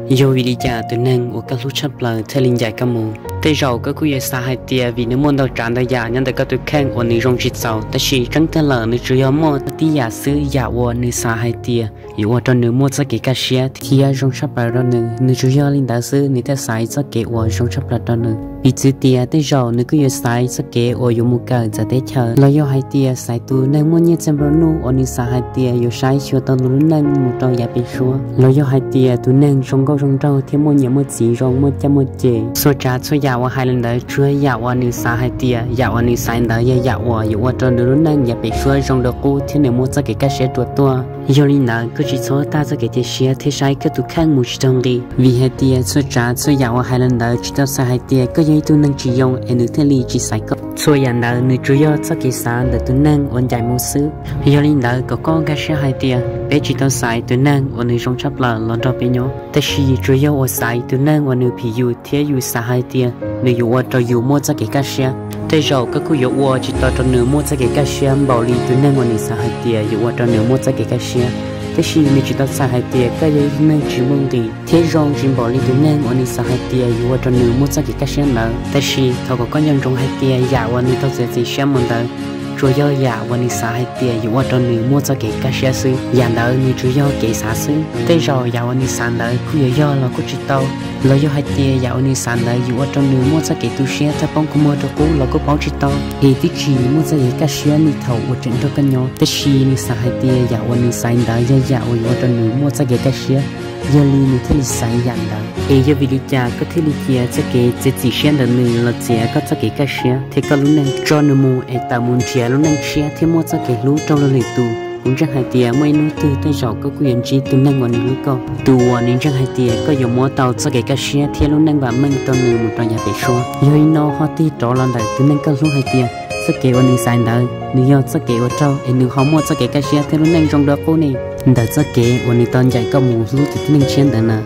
Yog vim li cas tus neeg uas koj hlub tshaj plaws thiaj li ncaim koj mus? Tej zaum koj kuj yuav xav hais tias vim nws muaj ntau tsav ntau yam nyob ntawm koj tus kheej uas nws zoo tsis txaus, tab sis tseeb tiag lawm nws tsuas yog muaj tib yam xwb, yam uas nws xav hais tias yuav ua rau nws muaj txoj kev kaj siab thiab zoo tshaj plaws rau nws. Nws tsuas yog li ntawd xwb nws thiaj xaiv txoj kev uas zoo tshaj plaws rau nws. Piv txwv tias tej zaum nws kuj yuav xaiv txoj kev uas yuav mus kawm txawv teb chaws, los yog hais tias xaiv tus neeg muaj nyiaj txiag nplua nuj uas nws xav hais tias yuav saib xyuas tau nws lub neej mus rau yav pem suab, los yog hais tias tus neeg zoo nkauj zoo nraug thiab muaj niam muaj txiv zoo muaj caj muaj ces. Txhua tsav txhua yam uas hais li ntawd tsuas yog yam uas nws xav hais tias yam uas nws xaiv ntawd yog yam uas yuav ua rau nws lub neej yav pem suab zoo dua qub thiab nws muaj txoj kev kaj siab dua tuaj. Yog li ntawd koj tsis txhob tag txoj kev cia siab thiab saib koj tus kheej mus tsis taug nqi, vim hais tias txhua tsav txhua yam uas hais li ntawd tsis tau txhais hais tias koj yog ib tug neeg tsis yoo es nws thiaj li tsis xaiv koj. Txhua yam ntawd nws tsuas yog txoj kev xav ntawm tus neeg uas ncaim mus xwb. Yog li ntawd kom koj nkag siab hais tias peb tsis tau xaiv tus neeg uas nws zoo tshaj plaws los nrog peb nyob, tab sis tsuas yog uas xaiv tus neeg uas nws phim yus thiab yus xav hais tias nws yuav ua rau yus muaj txoj kev kaj siab. Tej zaum koj kuj yuav ua tsis tau rau nws muaj txoj kev kaj siab npaum li tus neeg uas nws xav hais tias yuav ua rau nws muaj txoj kev kaj siab, tab sis nws tsis tau txhais hais tias koj yog ib tug neeg tsis muaj nqis thiab zoo tsis npaum li tus neeg uas nws xav hais tias yuav ua rau nws muaj txoj kev kaj siab ntawd. Tab sis thov kom koj nco ntsoov hais tias yam uas nws tau txiav txim siab mus ntawd tsuas yog yam uas nws xav hais tias yuav ua rau nws muaj txoj kev kaj siab xwb, yam ntawd nws tsuas yog kev xav xwb. Tej zaum yam uas nws xav ntawd kuj yuav yog los kuj tsis tau, los yog hais tias yam uas nws xav ntawd yuav ua rau nws muaj txoj kev tu siab thawj poob kua muag rau qub los kuj paub tsis tau, es twb tsis muaj txoj kev kaj siab li thaum uas tseem nrog koj nyob, tab sis nws xav hais tias yam uas nws xaiv ntawd yog yam uas yuav ua rau nws muaj txoj kev kaj siab, yog li nws thiaj li xaiv yam ntawd. Es yog vim li cas koj thiaj li cia txoj kev txiav txim siab ntawm nws los txiav koj txoj kev kaj siab thiab koj lub neej, tso nws mus es tawm mus nrhiav lub neej tshiab thiab muaj txoj kev hlub rau luag lwm tus? Kuv ntseeg hais tias muaj ib hnub twg tej zaum koj kuj yuav ntsib tus neeg uas nws hlub koj, tus uas nws ntseeg hais tias koj yuav muab tau txoj kev kaj siab thiab lub neej vam meej rau nws mus rau yav pem suab. Yog li no ho tig rov los ntawm tus neeg koj hlub hais tias txoj kev uas nws xaiv ntawd nws yog txoj kev ua raug es nws ho muaj txoj kev kaj siab thiab lub neej zoo dua qub ne. Ntawm txoj kev uas nws tau ncaim koj mus hlub tus tib neeg tshiab ntawd na,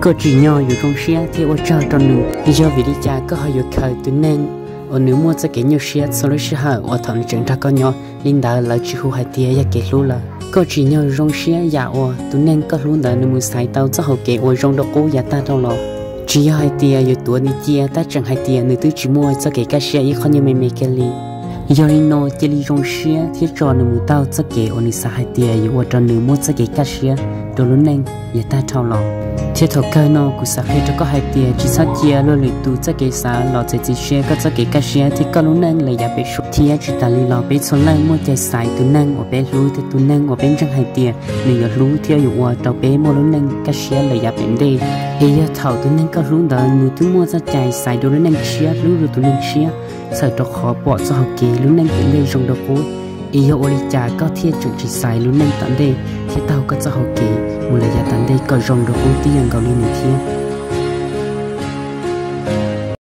koj tsim nyog yuav zoo siab thiab ua tsaug rau nws. Yog vim li cas koj ho yuav khaws tus neeg uas nws muaj txoj kev nyuaj siab txhua lub sij hawm uas thaum nws tseem nrog koj nyob li ntawd lawv tsis hu hais tias yog kev hlub lawm? Koj tsim nyog zoo siab yam uas tus neeg koj hlub ntawd nws mus xaiv tau txoj hau kev uas zoo dua qub yav tag dhau los. Tsis yog hais tias yuav tuav nws cia, tab tseem hais tias nws twb tsis muaj txoj kev kaj siab ib qho nyuag me me kiag li. Yog li no cia li zoo siab thiab tso nws mus taug txoj kev uas nws xav hais tias yuav ua rau nws muaj txoj kev kaj siab rau lub neej yav tag dhau los. Thiab thaum kawg no kuv xav qhia rau koj hais tias tsis txhob cia luag lwm tus txoj kev xav los txiav txim siab koj txoj kev kaj siab thiab koj lub neej lawm yav pem suab. Thiab tsis tas li los peb txhua leej muaj cai xaiv tus neeg uas peb hlub thiab tus neeg uas peb ntseeg hais tias nws yuav hlub thiab yuav ua rau peb muaj lub neej kaj siab lawm yav pem ntej. Es yog thaum tus neeg koj hlub ntawd nws twb muaj txoj cai xaiv dua lub neej tshiab hlub dua tus neeg tshiab, txhawm rau qhov pom txoj hau kev lub neej pem ntej zoo dua qub, es yog ua li cas koj thiaj tseem tsis xaiv lub neej tom ntej thiab taug koj txoj hau kev mus lawm yav tom ntej kom zoo dua qub tib yam nkaus li nws thiab?